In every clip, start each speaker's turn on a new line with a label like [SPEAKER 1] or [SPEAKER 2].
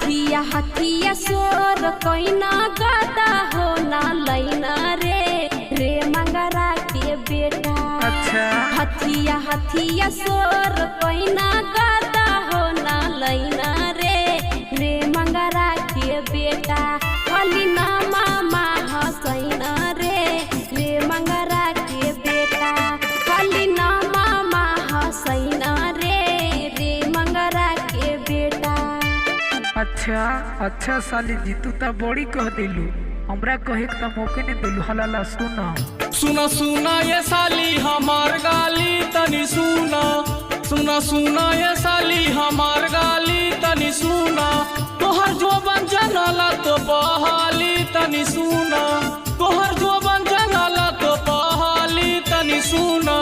[SPEAKER 1] हथिया हथिया सोर कोइना गाता हो ना लैना रे रे मंगरा के बेटा।
[SPEAKER 2] अच्छा।
[SPEAKER 1] हथिया हथिया सोर कोइना गाता हो ना लैना रे रे मंगरा के बेटा। खाली ना मामा हसैना रे रे मंगरा के बेटा। खाली ना मामा हसैना रे रे मंगरा के बेटा।
[SPEAKER 2] अच्छा अच्छा साली जी, तू त बड़ी कह दिलू, हमरा कहे के त मौके नहीं दिलू। हलाला सुना।
[SPEAKER 3] सुना सुना ये साली हमार गाली तनी सुना। सुना सुना ये साली हमार गाली तनी सुना। तोहर जोबन जनाला तो बहाली तनी सुना। तोहर जोबन जनाला तो बहाली तनी सुना।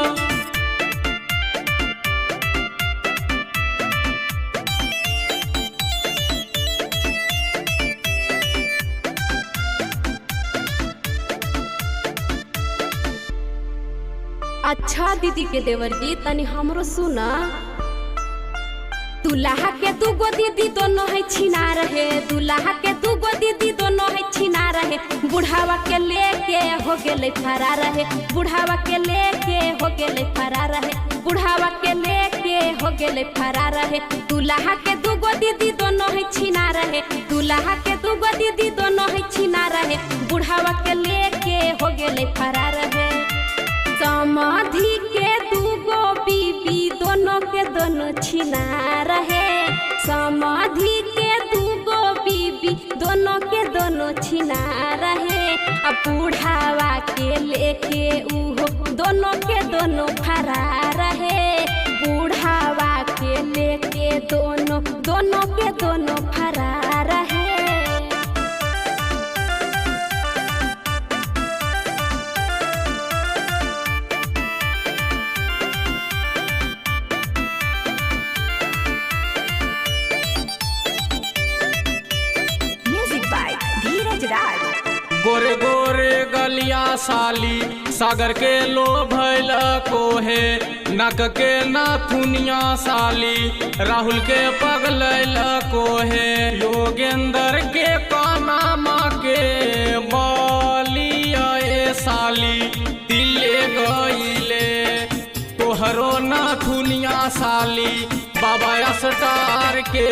[SPEAKER 1] अच्छा दीदी के देवर जी तनी हमरो सुना। दुल्हा के दूगो दीदी दोनों है छिना रहे। दुल्हा के दूगो दीदी दोनों है छिना रहे। बुढ़ावा के लेके हो गेले फरार रहे। बुढ़ावा के लेके हो गेले फरार रहे। बुढ़ावा के लेके हो गेले फरार रहे। दुल्हा के दूगो दीदी दोनों है छिना रहे। दुल्हा के दूगो दीदी दोनों है छिना रहे। बुढ़ावा के लेके हो गेले फरार रहे। समाधि के दूगो बीबी दोनों के दोनों छिना रहे। समाधि के दूगो बीबी दोनों के दोनों छिना रहे। अब बूढ़ावा के लेके उहो दोनों के दोनों फरा रहे। बूढ़ावा के लेके दोनों दोनों के दोनों फरा रहे।
[SPEAKER 4] Music by Dheeraj Raj.
[SPEAKER 3] गोरे गोरे गलिया साली सागर के लो भैल कोहे। नक के नाथुनिया साली राहुल के पगलैल कोहे। योगेंद्र के काना माँ के बलिया ए साली दिले गईले। तोहरो नाथुनिया साली बाबा स्टार के